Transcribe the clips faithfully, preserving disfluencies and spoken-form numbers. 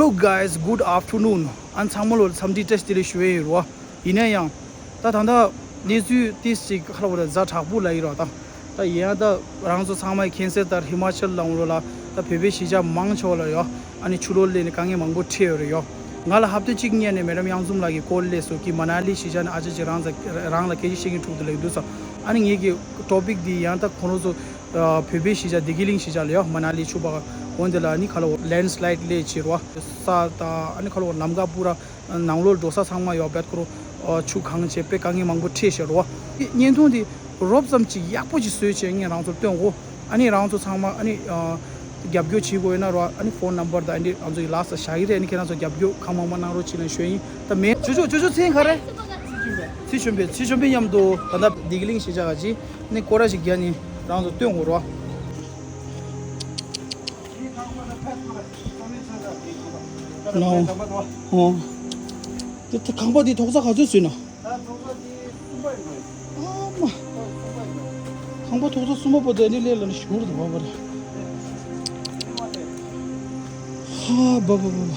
Hello guys, good afternoon. ཨ་ཚང་མ་ལོ་འཚམས་འདྲི་བཀྲ་ཤིས་བདེ་ལེགས་ཞུ་ཡས་ཡིན་རོ། ཡིན་ན་ཡང་ད་ད་ལྟ་གནས་ཚུལ་ཏིས་ཅིག་ཁ་ལ་བ་ད་ཛ་དྲག་པོ་ལ་ཡིན་རོ། ད་ད་ཡིན་ཡང་ད་རང་ཚོ་ཚང་མས་མཁྱེན་གསལ་ལྟར་ཧི་མ་ཅལ་ལ་འོང་རོ་ལ་ད་བོད་པའི་གཞིས་ཆགས་མང་ཆེ་བ་ལ་ཡོ། ཨ་ནི་ཆུ་ལོག་སླེབས་ནས་དཀའ་ངལ་མང་པོ་འཕྲད་ཡོད་རེད་ཡོ། ང་ལ་ཧབ་ཏེ་གཅིག་སྔོན་ནས་མེ་ཌམ་གཡང་འཛོམས་ལགས་ཀྱིས་ཀོལ་སླེབས་སོང་གི་མ་ན་ལི་གཞིས་ཆགས་ནས་ཨ་ཅག་ཅིག་རང་ཚ་རང་ལ་སྐད་ཆ་བཤད་མཁན་ཐུག་འདུག་ལབ་ཀྱི་འདུག་ས། ཨ་ནི་ངེད་ཀྱི་ཊོ་པིག་འདི་ཡང་ད་ཁོ་རང་ཚོ་བོད་པའི་གཞིས་ཆགས་བདེ་སྐྱིད་གླིང་གཞིས་ཆགས་ལ་ཡོ། མ་ན་ལི་ཆུ་བ་འོན་ཏེ་ལ་ནི་ཁ་ལོ་ལེན་སི་ལའེ་ཌི་སླེབས་བྱེད་རོ། ས་དང་ཨ་ནི་ཁ་ལོ་ལམ་ཀ་པུ་ར་ནང་ལོགས་འགྲོ་ས་ཚང་མ་ཡོ་བེད་ཁོ་རོ་ཆུ་གང་བྱས་པའི་དཀའ་ངལ་མང་པོ་འཕྲད་ཤག་རོ། བརྙན་ཐུང་འདི་རོབ་ཙམ་ཅིག་ཡག་པོ་ཅིག་བཟོས་བྱས་ངས་རང་ཚོར་སྟོན་གོ། ཨ་ནི་རང་ཚོ་ཚང་མ་ཨ་ནི་རྒྱབ་སྐྱོར་བྱེད་དགོས་ཡོད་ན་རོ། ཨ་ནི་ཕོན་ནམ་བར་དང་ཨ་ནི་ང་ཚོ་ཡི་ལགས་སུ་བཞག་གི་རེད། ཨ་ནི་ཁྱེད་རང་ཚོ་རྒྱབ་སྐྱོར་གང་མང་མང་གནང་རོགས་བྱེད་ལ་ཞུ་ཡིན། ད་མེད་ཅོ་ཅོ་ཅོ་ཅོ་མཚན་ག་རེ། ཚེ་ཆོམ་པས་ཚེ་ཆོམ་པས་མཉམ་དུ་ད་ལྟ་བདེ་སྐྱིད་གླིང་གཞིས་ཆགས་ཀྱི་ནི་སྐོར་ར་ཞིག་རྒྱག་ནི་རང་ཚོ་སྟོན་དགོས་རོ། ནའོ། ཨོ། དེ་ཁང་པ་འདི་ཐོག་ས་ག་ཚོད་བཟོས་ན། ཨ་མ། ཁང་པ་ཐོག་ས་གསུམ་པ་པོ་དེ་ནི་ལས་ལ་ནི་ཞུར་དུ་བ་བ་རེད། ཧ་བ་བ་བ་བ།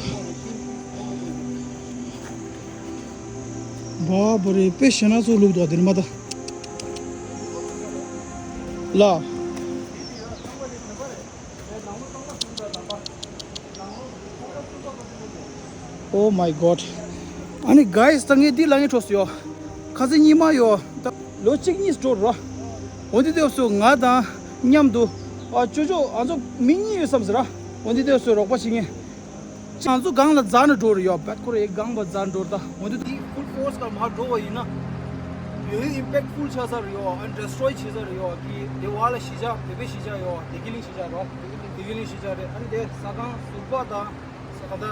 བ་བ་རེད། དཔེ་ཞེ་ན་ཚོ་ལུག་དོ་དེ་ནི་མ་ད། ལ། Oh my god. ཨ་ནི་གཱ་ཡིས་ད་ངས་འདི་ལ་ངས་འཕྲོག་སོ་ཡོ། ཁ་སང་ཉི་མ་ཡོ། ད་ལོ་གཅིག་གཉིས་འགྲོ་རོ། འོ་འདི་དེ་སུ་ང་དང་མཉམ་དུ་ཨ་ཅོ་ཅོ་ཨ་ཚོ་མི་གཉིས་ཡོད་བསམ་ཟེར་ར། འོ་འདི་དེ་སུ་རོགས་པ་བྱེད་ངེས། ང་ཚོ་སྒང་ལ་འཛག་ནས་འགྲོ་རེད་ཡོ། བད་ཁོ་རེ་སྒང་བ་འཛག་འགྲོ་རེད། ད་འོ་འདི་དེ་ཕུལ་ཕོར་སི་ག་མར་འགྲོ་བ་ཡིན་ན། ཡོ་ཡོ་ཨིམ་པེག་ཕུལ་ཆགས་ས་རེད་ཡོ། ཨ་ཌི་སི་ཊོ་ཡི་བྱེད་ས་རེད་ཡོ། གི་དེ་བ་ལ་གཞིས་ཆགས་བོད་པའི་གཞིས་ཆགས་ཡོ། བདེ་སྐྱིད་གླིང་གཞིས་ཆགས་རོ། བདེ་སྐྱིད་གླིང་གཞིས་ཆགས་རེད། ཨ་ནི་དེ་ས་ཁང་ཟུར་པ་དང་ས་ཁང་ད་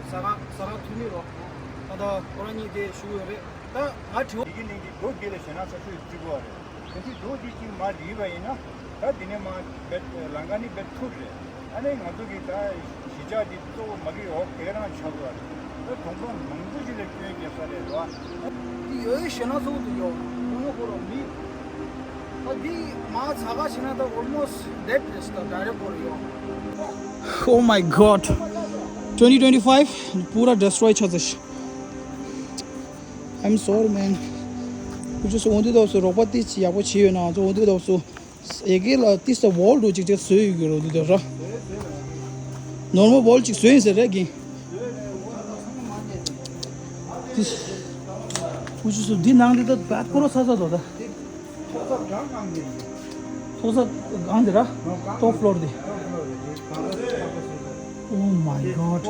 ས་ཁང་ས་ཁང་ཐུ་མི་རོ། ད་ད་ཁོ་རང་གཉིས་དེ་བཞུགས་ཡོད་རེད། ད་ང་དྲི་བ། བདེ་སྐྱིད་གླིང་གི་སྒོ་དགེ་ལ་ཞེ་ན་ས་ཆུ་བརྩི་དགོས་པ་རེད། གལ་སྲིད་རྡོ་འདི་གཅིག་མར་རིལ་བ་ཡིན་ན། ད་འདི་ནས་མར་བེད་ལམ་ཁ་ནི་བེད་ཐུར་རེད། ཨ་ནི་ང་ཚོ་གི་ད་གཞིས་ཆགས་འདི་གཙོ་བོ་མ་གི་འོག་དེ་རང་ཆགས་དགོས་རེད། ད་གྲོང་པ་མང་པོ་ཞིག་ལ་སྐྱོན་རྒྱབ་ས་རེད་རོ། འདི་ཡོད་ཡོད་ཞེ་ན་ཚོགས་འདུག་ཡོ། ཁོ་ན་ཁོ་རང་མི། ད་འདི་མར་ཚ་ག་ཕྱིན་ན་ད་almost dead རེད། ད་direct ཁོ་རེ་ཡོ། Oh my god. Twenty twenty-five. ཕུ་ར་ཌི་སི་ཊོ་ཡི་ཆགས་ཚར་ཤག I'm sorry, man. ཁོ་ཚོས་འོ་འདི་དག་སུ་རོགས་པ་ཏིས་ཅིག་ཡག་པོ་བྱས་ཡོད་ན། ང་ཚོ་འོ་འདི་དག་སུ་ཡ་གི་ལ་ཏིས་ད་ཝོལ་འདྲ་ཅིག་ཅིག་བཟོས་ཡོད་ཀྱི་རེད། འོ་འདི་དག་ར་ནོར་མལ་ཝོལ་ཅིག་བཟོས་ཡིན་ཟེར་རེད་གི། ཏིས་ཁོ་ཚོས་འདི་ནང་འདི་ད་བད་ཁོ་ར་ས་ས་དོ་ད། ཐོག་ས་སྒང་དེ་ར། ཊོབ་ཕློར་དེ། Oh my god.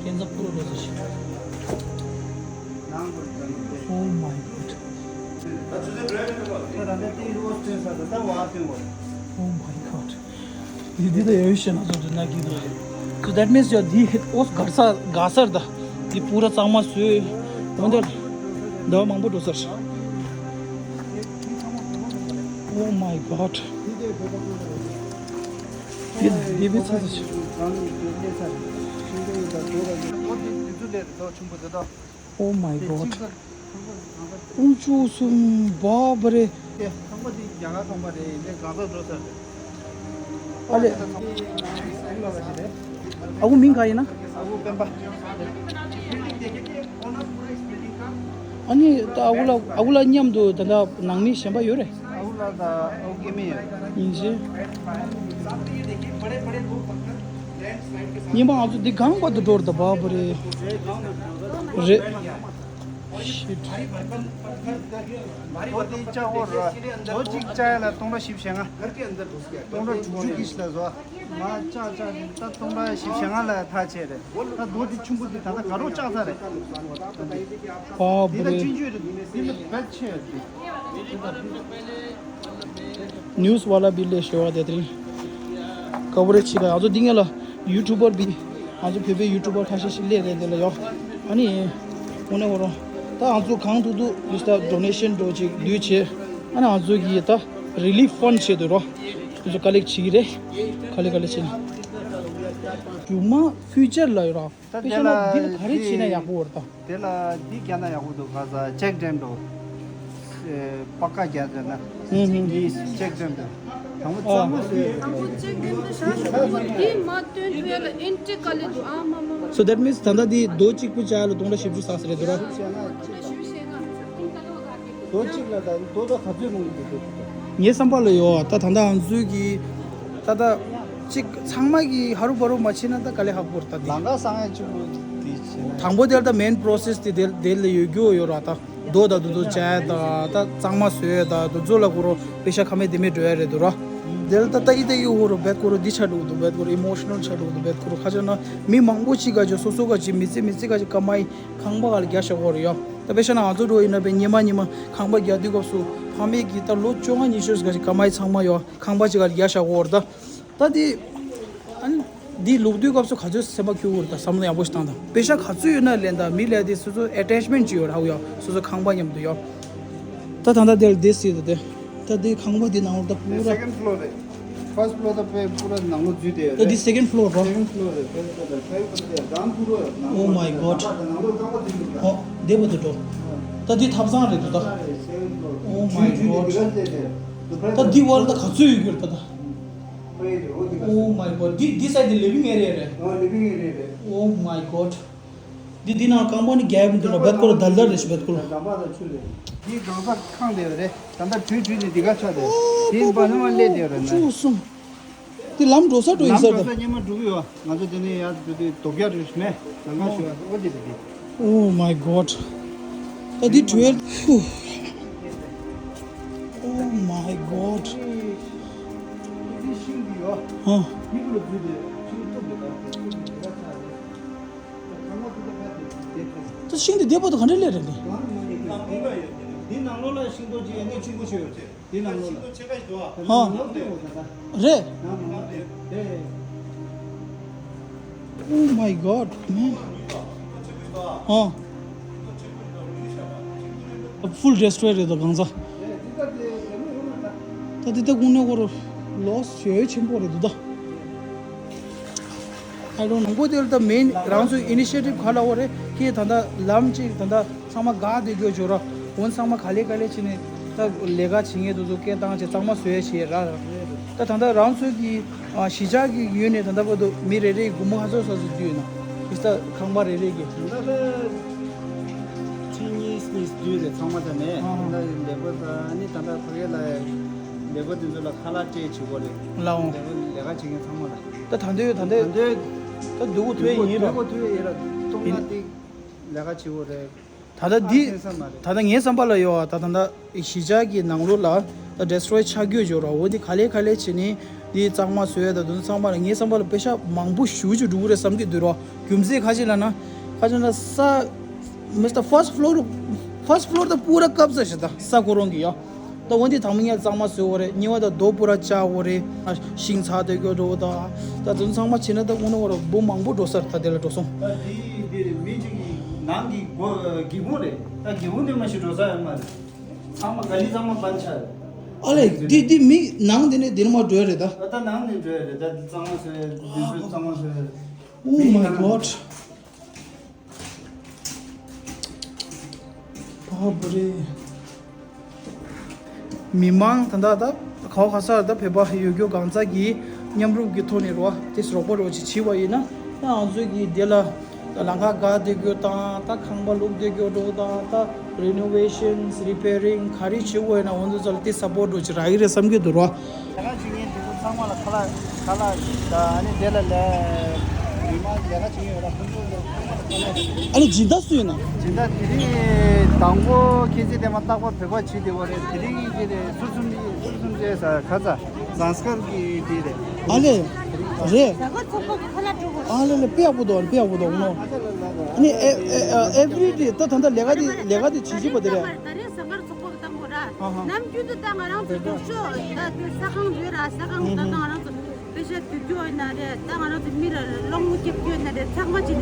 ཁེན་ཛ་པུ་རོ་རོ་ཟེར་ཞིག Oh my god. Oh my god. འདི་འདི་ད་ཡོད་ཤེ་ན་ཚོ་འདི་ན་གི་འདུག So that means ཡ་འདི་ཧེད་ཨོ་གར་ས་ག་སར་ད། འདི་པུ་ར་གཙང་མ་བཟོས། འོན་ཏེ་ཟླ་བ་མང་པོ་འགྲོ་ཚར། Oh my god. འདི་འདི་བི་ཚ་ཚ་ཞིག Oh my god. ཨུམ་ཅུ་སུམ་བ་བ་རེ། ཁང་པ་འདི་རྒྱ་གར་ཁང་པ་རེད། འདི་གང་ས་འགྲོ་ས་རེད། ཨ་ལེ། ཨ་ཁུ་མིང་ག་ཡིན་ན། ཨ་ཁུ་སྤེན་པ། ཨ་ནི་ད་ཨ་ཁུ་ལ་ཨ་ཁུ་ལ་མཉམ་དུ་ད་ལྟ་ནང་མི་གཞན་པ་ཡོད་རེད། ཨ་ཁུ་ལ་ད་ཨ་ཁུ་སྐྱེ་དམན་ཡོད། ཡིན་ཞེས། ཉིན་མ་ང་ཚོ་འདི་གང་བར་དུ་འགྲོ་རེད་ད་བ་བ་རེད། རེད། Shit. ལོ་གཅིག་བཅག་ཡ་ལ་སྟོང་ཕྲག་བཞི་བཅུ་ཞེ་ལྔ། སྟོང་ཕྲག་དྲུག་ཅུ་ཀྱི་ཞིག་ལ་བཟོ། ང་བཅག་བཅག་ད་སྟོང་ཕྲག་བཞི་བཅུ་ཞེ་ལྔ་ལ་ཐག་ཆད་རེད། ད་ལོ་འདི་ཆུང་པོ་འདི་ད་ལྟ་ག་རོ་བཅག་ཚར་རེད། འདི་ལ་སྐྱོན་བརྗོད་རེད། འདི་ལ་བེད་ཆེ་རེད། News wala bhi le shewa de tri. Coverage chi ka azo dinga la YouTuber bi azo phebe YouTuber khashi shi le de de la yo. Ani one woro ta azo kang du du Mister Donation do chi du che. Ana azo gi ta relief fund che do ro. Azo collect chi re. Kale kale chi. Juma future la yo. ད་དེ་ལ་དེ་ལ་ག་རེ་བྱས་ན་ཡག་པོ་རེད་ད། དེ་ལ་འདི་རྒྱག་ན་ཡག་པོ་འདུག་ག་ས་ཅེག་ཌེམ་འགྲོ། པ་ཀ་རྒྱག་ཟེར་ན། ཨུ་ཧུ། འདི་ཅེག་ཌེམ་འགྲོ། དང་པོ་གཙང་མ་བཟོས། དང་པོ་གཅིག་མིན་འདུག་ཤ་ཤ་དང་པོ་འདི་མ་བཏོན་བས་ལ་ཨིན་ཏི་ཀ་ལེ་འདུག་ཨ་མ་མ་མ། So that means ད་ལྟ་འདི་རྡོ་གཅིག་པུ་བཅག་ལ་སྟོང་ཕྲག་བཞི་བཅུ་ཙམ་རེད་འདུག་ར། སྟོང་ཕྲག་བཞི་བཅུ་ཞེ་ལྔ། རྡོ་གཅིག་ལ་ད་རྡོ་ད་ག་ཚོད་མང་གི་འདུག་ངའི་བསམ་པ་ལ་ཡོད་ད་ད་ད་ང་ཚོའི་གི་ད་ད་གཅིག་ཚང་མ་གི་ཧ་རུ་བ་རུ་མ་ཕྱིན་ན་ད་དཀའ་ལས་ཁག་པོ་རེད་ད་འདི། ལམ་ཁ་བཟང་ཡ་གཅིག་པུ་འདི་བྱས་ན། དང་པོ་དེ་ལ་ད་main process དེ་དེ་དེ་ལ་ཡོད་རྒྱུ་ཡོད་ར་ད། རྡོ་དང་དུ་དུ་བྱས་དང་ད་གཙང་མ་བཟོས་དང་དུ་ཚོ་ལ་ཁོ་རོ་པེ་ཤ་ཁ་མེད་དེ་མེད་འགྲོ་ཡ་རེད་འདུག་ར། དེ་ལ་ད་ལྟ་ཡི་ད་ཡི་ཧོ་རོ་བེད་ཁོ་རོ་འདི་ཆ་འགྲོ་འདུག་བེད་ཁོ་རོ་emotional ཆ་འགྲོ་འདུག་བེད་ཁོ་རོ་ཁ་ཆ་ན་མི་མང་པོ་ཅིག་ག་ཅོ་སོ་སོ་ག་ཅི་མི་ཚེ་མི་ཚེ་ག་ཅི་ཀ་མ་ཡི་ཁང་པ་ག་ལ་རྒྱ་ཤ་ཧོ་རོ་ཡོ། ད་པེ་ཤ་ན་ང་ཚོ་འགྲོ་ཡིན་ན་པེ་ཉི་མ་ཉི་མ་ཁང་པ་རྒྱ་དུས་སྐབས་སུ་ཕ་མེས་ཀྱི་ད་ལོ་བཅོ་ལྔ་ཉི་ཤུ་ག་ཅི་ཀ་མ་ཡི་ཚང་མ་ཡོ་ཁང་པ་ཅིག་ག་ལ་རྒྱ་ཤ་ཧོ་རོ་ད། ད་འདི། ཨ་ནི། འདི་ལུག་དུས་སྐབས་སུ་ག་ཚོད་སེམས་པ་སྐྱོ་གི་རེད་ད་བསམ་བློ་ཡག་པོ་ཞིག་བཏང་དང་པེ་ཤ་ག་ཚོད་ཡོད་ན་ལེན་དང་མི་ལས་དེ་སོ་སོ་attachment ཅིག་ཡོད་ར་ཧུ་ཡ་སོ་སོ་ཁང་པ་མཉམ་དུ་ཡོད། ད་ད་ད་དེར་དེ་སྲིད་དུ་དེ། ད་དེ་ཁང་པ་འདི་ནང་ལོགས་ད་པུ་ར། Second floor རེད། First floor ད་པེ་པུ་ར་ནང་ལོགས་འཛུལ་དེ་ད་རེད། འདི་second floor རོ། Second floor རེད། First floor ད་five floor ད་ground floor ད་ནང་ལོགས། Oh my God. ནང་ལོགས་ཁང་པ་འཛུལ་འདུག་ད། ཨོ། དེ་བོ་དུ་འགྲོ། ད་འདི་ཐབ་ཚང་རེད་འདུག་ད། Second floor Oh my God. འདི་ག་ཚོད་རེད། ད་འདི་བར་ད་ག་ཚོད་ཡོད་གི་རེད་ད་ད། Oh my God. འདི་འདི་སའི་འདི་living area རེད། ཨོ་living area རེད། Oh my God. འདི་འདི་ནང་རྐང་པ་ནི་རྒྱབ་འདི་ལ་བེད་ཀོ་ལ་དལ་དལ་རེད་ཤི་བེད་ཀོ་ལ། འདམ་པ་དང་ཆུ་རེད། འདི་གང་ས་ཁང་དེ་རེད། ད་ལྟ་དུས་དུས་ནི་འདི་ག་ཆགས་དེ། འདི་པ་ནི་མ་ལས་དེ་རེད་ན། བཅུ་གསུམ། འདི་ལམ་འགྲོ་ས་འགྲོ་ཡིན་ལམ་ས་འགྲོ་ད། ས་སྙེ་མ་འགྲོ་གི་ཡོད། ང་ཚོ་དེ་ནས་ཡར་འགྲོ་དུས་དོག་རྒྱག་རེད་ཤི་མེད། ལམ་ཁ་ཤོད་ཨོ་དེ་རེད་འདི། Oh my God. ད་འདི་བྲོས། Oh my God. ཧ། ད་ཤིང་འདི་བདེ་པོ་དང་ག་འདྲ་ལས་རེད་འདི། འདི་ནང་ལོགས་ལ་ཤིང་ཏོག་ཅིག་ཡང་ཆེན་པོ་ཆེ་ཡོད་ཚེ། འདི་ནང་ལོགས་ལ། ཧ། རེད། Oh my God, man. ཧ། Full destroy རེད་དོ་གང་ཟག་ད་འདི་ལྟ་དགུང་ནས་སྐོར་ལོས་ཞེ་ཆེན་པོ་རེད་འདུག་ད། I don't know. མང་པོ་དེ་ལ་ད་main རང་ཚོའི་initiative ག་ལ་འོ་རེད་ཁྱེད་ད་ལྟ་ལམ་གཅིག་ད་ལྟ། ཚང་མ་དགའ་བདེ་སྐྱོ་བྱོས་ར། འོན་ཚང་མ་ག་ལེ་ག་ལེ་བྱས་ནས་ད་ལས་ཀ་བྱེད་མཁན་དེ་ཚོ་སྐད་བཏང་བྱས་གཙང་མ་བཟོས་བྱས་ར། ད་ད་ལྟ་རང་ཚོ་གི་གཞིས་ཆགས་ཀྱི་ཡུལ་ནས་ད་ལྟ་བར་དུ་མི་རེ་རེའི་སྒོར་མོ་ག་ཚོད་ག་ཚོད་བསྡུས་ཡོད་ན། ཡིས་ད་ཁང་པ་རེ་རེ་གི། ད་ལྟ་ཁྲི་གཉིས་གཉིས་བསྡུས་རེད་ཚང་མ་ད་ནས། ཨ་ད་ལས་པོ་ད་ནི་ད་ལྟ་ཕ་གི་ལ་ལས་པོ་དེ་ཚོ་ལ་ཁ་ལག་སྤྲད་བྱེད་དགོས་རེད། ལའོ། ལས་པོ་ལས་ཀ་བྱེད་མཁན་ཚང་མ་ལ། ད་ད་འདོད་ད་འདོད། ད་འདོད་ད་སྡུག་པོ་ཐོན་ཡིན་ར། སྡུག་པོ་ཐོན་ཡིན་ར། སྟོང་ན་དེ་ལས་ཀ་བྱེད་དགོས་རེད། ད་ལྟ་འདི། ཨ་ཚེ་ས་མ་རེད། ད་ལྟ་ངའི་བསམ་པ་ལ་ཡོད་ཨ་ད་ད་ལྟ་གཞིས་ཆགས་ཀྱི་ནང་ལོགས་ལ་ད་destroy ཆགས་རྒྱུ་ཡོད་ར། འོ་འདི་ག་ལེ་ག་ལེ་བྱས་ནས་འདི་གཙང་མ་བཟོས་ད་དུང་གཙང་མ་ལ་ངའི་བསམ་པ་ལ་པེ་ཤ་མང་པོ་ཞུ་རྒྱུ་འགྲོ་གི་རེད་བསམ་གྱི་འདུག་ར། རྒྱུ་མཚན་ཁ་ཅིག་ལ་ན་ཁ་ཅིག་ན་ས་མི་ད་first floor first floor ད་པུ་ར་བཀབ་ས་ཞིག་ད་ས་ཁོ་རང་གི་ཡོད། ད་འོན་ཏེ་དང་མི་ངས་གཙང་མ་བཟོས་འོ་རེད། གཉིས་པ་ད་རྡོ་པུ་ར་བཅག་འོ་རེད། ཤིང་ཚ་དེ་གྱོ་འགྲོ་ད། ད་དུང་ཚང་མ་བྱས་ན་ད་དངོས་གནས་འོ་ར་འབུ་མང་པོ་འགྲོ་ས་རེད། ད་དེ་ལ་འགྲོ་སོང་། ད་འདི་འདི་རེད། མི་གཅིག་གི་ནང་གི་སྒོ་སྒེའུ་ཁུང་རེད། ད་སྒེའུ་ཁུང་དེ་མ་ཞིག་འགྲོ་ས་ཡོད་མ་རེད། ཚང་མ་ག་ལི་ཚང་མ་བན་ཆ་རེད། ཨ་ལས་འདི་འདི་མི་ནང་དེ་ནས་དེ་ནས་མ་འགྲོ་ཡ་རེད་ད། ད་ད་ནང་ནས་འགྲོ་ཡ་རེད། ད་གཙང་མ་བཟོས་འདི་བཟོས་གཙང་མ་བཟོས། Oh my God. ཨ་བུ་རེད། མི་མང་ད་ལྟ་ད་ག་བ་ག་ས་ད་བོད་པ་ཡོད་རྒྱུ་གང་ཚ་གི་མཉམ་རུབ་ཀྱི་ཐོག་ནས་རོ་དེ་རོགས་པ་རོགས་ཅིག་བྱས་པ་ཡིན་ན་ད་ང་ཚོའི་གི་དེ་ལ་ད་ལམ་ཁ་བཀག་བསྡད་རྒྱུ་དང་ད་ཁང་པ་བླུགས་བསྡད་རྒྱུ་འགྲོ་དང་ད་renovations repairing ག་རེ་བྱེད་དགོས་ཡིན་ན་འོ་ཚོ་ཚོ་ལ་དེ་support རོགས་ཅིག་རག་གི་རེད་བསམ་གྱི་འདུག་རོ། ལས་ཀ་བྱེད་མཁན་དེ་ཚོ་ཚང་མ་ལ་ཁ་ལག་ཁ་ལག་དང་ཨ་ནི་དེ་ལ་ལས་མི་མང་ལས་ཀ་བྱེད་མཁན་ཡོད་ལ་ཁོང་ཚོ་ལ་ཚང་མ་ལ་ཁ་ལག་ཨ་ནི་སྦྱིན་བདག་སུ་ཡིན་ན། སྦྱིན་བདག་དེ་རིང་དང་པོ་ཁྱེད་ཚེ་དེ་མ་རྟག་པར་བོད་པ་བྱེད་བདེ་བ་རེད། དེ་རིང་གི་དེ་རེད་ཟུར་གསུམ་ཟུར་གསུམ་བྱས་ས་ཁ་ཚ་ཟངས་དཀར་གི་དེ་རེད། ཨ་ལེ་རེད། ཟངས་དཀར་ཚོགས་པ་གི་ཁ་ལག་སྤྲོད་དགོས། ཨ་ལེ་ལེ་དཔེ་ཡག་པོ་འདུག་དཔེ་ཡག་པོ་འདུག་ནོ། ཨ་ནི་ཨེ་ཨེ་ཨེ་every day ད་ད་ལྟ་ལས་ཀ་དེ་ལས་ཀ་དེ་བྱེད་བཞིན་པ་དེ་རེད། ད་རེས་ཟངས་དཀར་ཚོགས་པ་གི་བཏང་དགོས་ར། ཨ་ཧ། ནམ་རྒྱུན་དུ་ད་ང་རང་ཚོ་རྒྱུག་ཤོག་ད་དེ་ས་ཁང་ཡོད་ར། ས་ཁང་ད་ད་ང་རང་ཚོ་པེ་ཤ་བསྡུ་རྒྱུ་ཡོད་ན་རེད། ད་ང་རང་ཚོ་མི་ར་སློང་མོ་རྒྱབ་རྒྱུ་ཡོད་ན་རེད། ཚང་མ་ཅིག་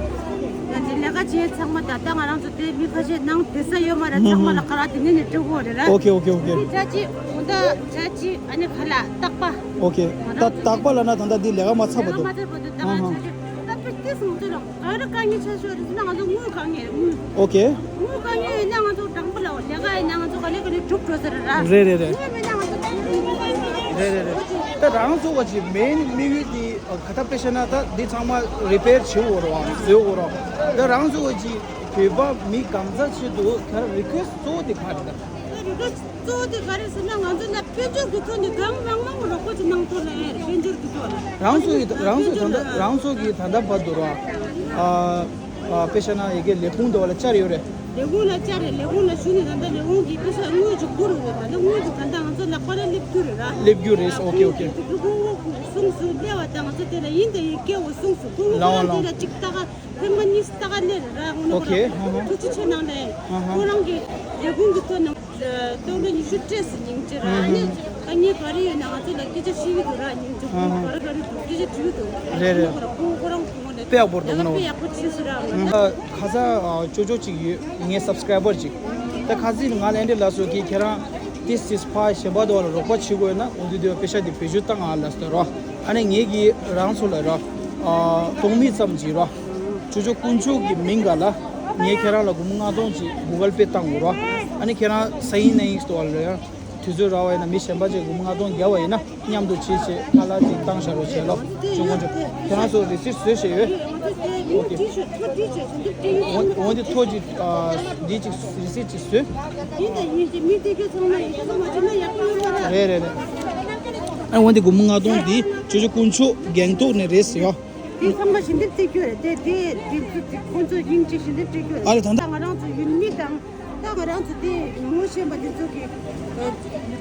ཡང་ཅིག་ལས་ཀ་བྱེད་ཚང་མ་ད་ད་ང་རང་ཚོ་དེ་མི་ཁ་ཤས་ནང་དེ་ས་ཡོད་མ་རེད། ཚང་མ་ལ་ཁ་ལག་དེ་ནས་ནས་སྤྲོད་དགོས་རེད་ར། ཨོ་ཁེ་ཨོ་ཁེ་ཨོ་ཁེ། དེ་ཆ་ཅིག་འོ་ད་ཆ་ཅིག་ཨ་ནི་ཁ་ལག་རྟག་པ། ཨོ་ཁེ། ད་རྟག་པ་ལ་ན་ད་ད་འདི་ལས་ཀ་མ་ཚར་བ་ལས་ཀ་འདུག་མ་ཚར་བ་འདུག་ད་ང་ཨ་ཧ། ཆ་ཅིག་ད་པེ་ཏི་སུང་ཚོད་ལ། ཨ་རི་དཀའ་ངལ་ཆེ་ཤོས་རེད་ཟེར་ན་ང་ཚོ་དངུལ་དཀའ་ངལ་རེད། དངུལ། ཨོ་ཁེ། དངུལ་དཀའ་ངལ་ཡོད་ན་ང་ཚོ་དྲང་པོ་ལ་ལས་ཀ་ཡིན་ན་ང་ཚོ་ག་ལེ་ག་ལེ་གྲུབ་འགྲོ་ཟེར་ར། རེད་རེད་རེད། དངུལ་མེད་ན་ང་ཚོ་ག་ལེ་ག་ལེ་རེད་རེད་རེད། ད་རང་ཚོ་བ་ཅིག་མེན་དམིགས་ཡུལ་དེ་ག་ད་དཔེ་བཤད་ན་ད་འདི་ཚང་མ་རི་པེར་བྱེད་འོ་རོགས་བཟོས་འོ་རོགས། ད་རང་ཚོ་བ་ཅིག་བོད་པ་མི་གང་ཚ་ཆེད་དུ་ད་རི་ཀུ་ཨེ་སི་གཙོ་བོ་དེ་ག་རེད་ད། རི་ཀུ་ཨེ་སི་གཙོ་བོ་དེ་ག་རེད་ཟེར་ན། ང་ཚོ་ལ་དཔལ་འབྱོར་གྱི་ཐོག་ནས་གང་མང་མང་རོགས་པ་ཅིག་གནང་ཐུབ་ན་ཡ་རེད། དཔལ་འབྱོར་གྱི་ཐོག་ལ། རང་ཚོ་ཡི་རང་ཚོ་ད་ལྟ་རང་ཚོ་གི་ད་ལྟ་བར་དུ་རོགས་ཨ། ཨ། དཔེ་བཤད་ན་ཡི་གེ་ལས་ཁུངས་དེ་བ་ལ་བཅར་ཡོད་རེད། ལས་ཁུངས་ལ་བཅར་རེད། ལས་ཁུངས་ལ་ཞུས་ནས་ད་ལྟ་ལས་ཁུངས་ཀྱིས་དཔེ་ཆ་དངུལ་ཅིག་བསྐུར་ཡོད། ད་ལྟ་དངུལ་དེ་ད་ལྟ་ང་ཚོ་ལག་པ་ལ་སླེབས་རྒྱུ་རེད་ར། སླེབས་རྒྱུ་རེད། ཨོ་ཁེ་ཨོ་ཁེ། དེ་ཁོ་བོ་གསུངས་སུ་སླེབས་པ་དང་ང་ཚོ་དེ་ལ་ཡིན་དང་ཡིན་སྐད་འོ་གསུངས་སུ་ཁོ་བོ་ལའོ་ཁོ་རང་དེ་ལའོ། ལ་གཅིག་ལྟ་ག་ཐེངས་མ་གཉིས་ལྟ་ག་སླེབས་རེད་ར། ཁོ་ཨོ་ཁེ། ཧ་ཧ། ཐུགས་རྗེ་ཆེ་གནང་ལེ། ཧ་ཧ། ཁོ་རང་གི་ལས་ཁུངས་ཀྱི་ཐོག་ནས་སྟོང་ཕྲག་ཉི་ཤུ་སྤྲད་སོང་། སྙིང་རྗེ་ར། ཨ་ནི་དཀའ་ངལ་ག་རེ་ཡོད་ན་ང་ཚོ་ལ་སྐད་ཆ་བཤད་ཀྱི་འདུག་ར། སྙིང་རྗེ། ཁོང་ག་རེ་ག་རེ་འདུག་སྐད་ཆ་དྲིས་ཀྱི་འདུག་རེད་རེད། ཁོ་རང་ཁོ་རང་ཁོང་ནས་དཔེ་ཡག་པོ་རེད་འདུག་ཡང་ན་ན་དཔེ་ཡག་པོ་བྱས་སོང་ར། ང་ཁ་ས་ཅོ་ཅོ་ཅིག་ཡོད། ངའི་སབ་སི་ཀ་རའི་བར་ཅིག་ད་ཁ་སང་ང་ལ་ཨེ་འདྲ་ལབ་སོང་གི། ཁྱེད་རང་ཏིས་ཏིས་ཕ་གཞན་པ་དོ་ལ་རོགས་པ་བྱེད་དགོས་ན་འོ་འདི་དུས་དཔེ་ཆ་འདི་བེད་སྤྱོད་བཏང་ཨ་ལབ་སོང་ར། ཨ་ནི་ངེད་ཀྱིས་རང་ཚོ་ལ་ར་སྟོང་མི་ཙམ་ཅིག་ར། ཅོ་ཅོ་དཀོན་མཆོག་གི་མིང་ག་ལ་ངས་ཁྱེད་རང་ལ་སྒོར་མོ་ལྔ་སྟོང་ཅིག་གུ་གལ་པེ་བཏང་དགོས་ར། ཨ་ནི་ཁྱེད་རང་ས་ཡིན་ན་ཡིན་སྟོ་ལ་ཡ་དུས་ཚོད་རག་པ་ཡིན་ན་མི་གཞན་པ་ཅིག་སྒོར་མོ་ལྔ་སྟོང་བརྒྱབ་པ་ཡིན་ན་མཉམ་དུ་བྱེད་བྱེད་ཁ་ལག་ཅིག་བཏང་བཞག་རོགས་བྱེད་ལོ། ཅོ་དཀོན་མཆོག་ཁྱེད་རང་ཚོ་རི་སིབ་བཟོས་བྱས་ཡོད། ཨོ་ཁེ། འོན་འོན་ཏེ་ཐོ་ཅིག་ཨ་འདི་ཅིག་རི་སིབ་ཅིག་བཟོས། རེད་རེད་རེད། ཨ་འོན་ཏེ་སྒོར་མོ་ལྔ་སྟོང་འདི་ཅོ་ཅོ་དཀོན་མཆོག་སྒང་ཏོག་ནས་རེད་ཟེར་ཡོད། དེ་ཚང་མ་ཞལ་འདེབས་བྱེད་རྒྱུ་རེད། དེ་དེ་དེ་ཚོ་དེ་ཁོང་ཚོ་སྙིང་རྗེ་ཞལ་འདེབས་བྱེད་རྒྱུ་རེད། ཨ་རེད། ད་ད་ང་རང་ཚོ་ཡུལ་མི་དང་ད་ང་རང་ཚོ་དེ་ངོ་ཤེས་པ་དེ་ཚོ་གི་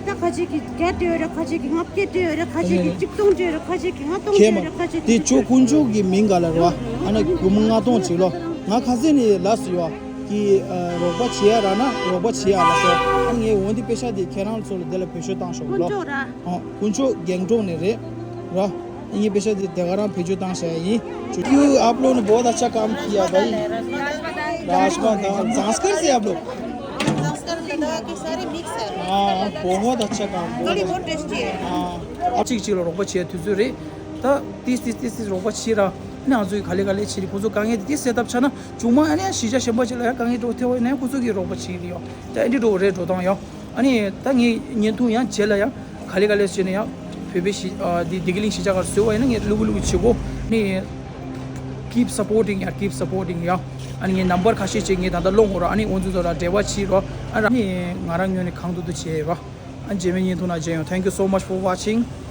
ད་ཁ་ཅིག་གིས་བརྒྱ་སྤྲད་ཡོད་རེད། ཁ་ཅིག་གིས་ལྔ་བརྒྱ་སྤྲད་ཡོད་རེད། ཁ་ཅིག་གིས་གཅིག་སྟོང་སྤྲད་ཡོད་རེད། ཁ་ཅིག་གིས་ལྔ་སྟོང་སྤྲད་ཡོད་རེད། ཁ་ཅིག་གིས་དེ་ཅོ་དཀོན་མཆོག་གི་མིང་ག་ལ་རེད་བ། ཨ་ནི་སྒོར་མོ་ལྔ་སྟོང་ཅིག་ལོ། ང་ཁ་སང་ནས་ལབ་སོང་ཡོད་གི། ཨ་རོགས་པ་བྱེད་ཡ་རག་ན་རོགས་པ་བྱེད་ཡ་ལབ་སོང་། ཨ་ངས་འོན་ཏེ་པེ་ཤག་དེ་ཁྱེད་རང་ཚོ་ལ་དེ་ལ་བེད་སྤྱོད་བཏང་ཤོག་ལོ། དཀོན་མཆོག་ར། ཨ་དཀོན་མཆོག་སྒང་ཏོག་ནས་རེད་ར། ངས་པེ་ཤག་དེ་དེ་ག་རང་བེད་སྤྱོད་བཏང་བཞག་ཡིན། क्यों आप लोगों ने बहुत अच्छा काम किया भाई। राजमा था। संस्कृत से आप लोग? संस्कृत लद्दाख के सारे मिक्स है। हाँ, बहुत अच्छा काम, बहुत थोड़ी अच्छा। बहुत टेस्टी है। हाँ। གཅིག་གཅིག་ལ་རོགས་པ་བྱེད་དུས་ཚོད་རེད། ད་ཏིས་ཏིས་ཏིས་ཏིས་རོགས་པ་བྱེད་ར། ཨ་ནི་ང་ཚོས་ག་ལེ་ག་ལེ་བྱེད་རེད། ཁོང་ཚོ་དཀའ་ངལ་དེ་སེལ་ཐབས་ཆགས་ན་ཆུང་མ་ཨ་ནི་ཡང་གཞིས་ཆགས་གཞན་པ་ཅིག་ལ་ཡང་དཀའ་ངལ་འགྲོ་ཐེ་བ་ཡིན་ན་ཡང་ཁོང་ཚོ་གིས་རོགས་པ་བྱེད་ཀྱི་རེད་ཡོ། ད་ཨེ་འདྲི་འགྲོ་རེད་འགྲོ་སྟངས་ཡོ། ཨ་ནི་ད་ངས་བརྙན་ཐུང་ཡང་རྗེས་ལ་ཡང་ག་ལེ་ག་ལེ་བྱས་ནས་ཡང་བོད་པའི་གཞིས་ཨ་འདི་བདེ་སྐྱིད་གླིང་གཞིས་ཆགས་ཁར་བཟོས་པ་ཡིན་ན་ངས་ལུ་གུ་ལུ་གུ་བྱེད་གོ། ཨ་ནི་keep supporting ཡ། keep supporting ཡ། ཨ་ནི་ངའི་ནམ་བར་ཁ་ཤས་ཅིག་ངས་ད་ལྟ་སློང་གོ་ར། ཨ་ནི་ཁོང་ཚོ་ཚོ་ལ་འབྲེལ་བ་བྱེད་རོགས། ཨ་ནི་ང་རང་ངོས་ནས་གང་ཐུབ་ཐུབ་བྱེད་རོགས། ཨ་རྗེས་མའི་བརྙན་ཐུང་ནང་མཇལ་ཡོང་། Thank you so much for watching.